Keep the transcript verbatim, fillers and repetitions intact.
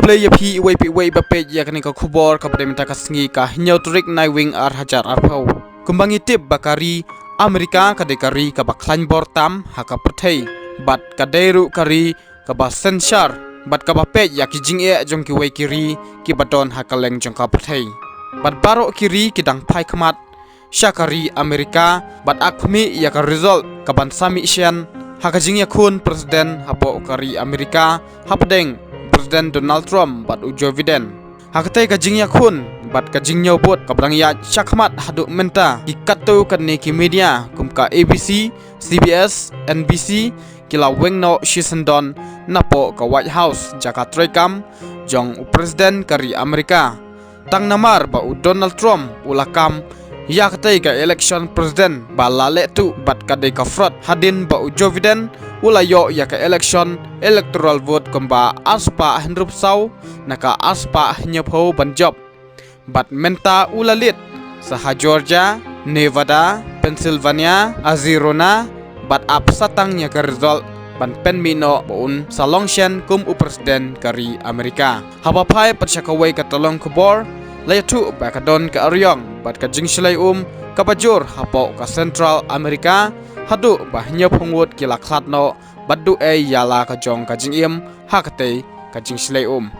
Khublei ïa phi iwei pa iwei ba peit ïa kane ka khubor kaba dei mynta ka sngi ka hynñiew tarik Naiwieng ar hajar arphew. Kumba ngi tip ba ka ri Amerika ka dei ka ri kaba khlaiñ bor tam ha ka pyrthei, bad ka dei ruh ka ri kaba synshar bad kaba peit ïa ki jingeh jong kiwei ki ri kiba don ha kylleng jong ka pyrthei. Bad baroh ki ri ki dang phai khmat sha ka ri Amerika bad ap khmih ïa ka result kaban sa mih shen ha ka jingïakhun president hapoh ka ri Amerika hapdeng President Donald Trump bad u Joe Biden. Ha katei ka jingïakhun bad ka jingñiew vote kaba dang ïaid shakhmat haduh mynta, ki katto katne ki media kum ka A B C, C B S, N B C ki la weng noh shisyndon napoh ka White House, jaka treikam jong u president ka ri Amerika. Tang namar ba u Donald Trump u la kam ïa katei ka election president ba la leh tuh bad ka dei ka fraud, hadien ba u Joe Biden u la ïoh ïa ka election electoral vote kumba arspah hynriewphew saw na ka arspah hynñiewphew ban jop. Bad mynta u la lead sa ha Georgia, Nevada, Pennsylvania, Arizona, bad ap sa tang ïa ka result ban pynmih noh ba un sa long shen kum u president ka ri Amerika. Haba phai pat sha kawei ka tyllong khubor, la ïathuh ba ka don ka ariong bad ka jingshlei um kaba jur hapoh ka Central America, haduh ba hynñiewphew ngut ki la khlad noh bad duh ei ïa la ka jong ka jingim ha katei ka jingshlei um.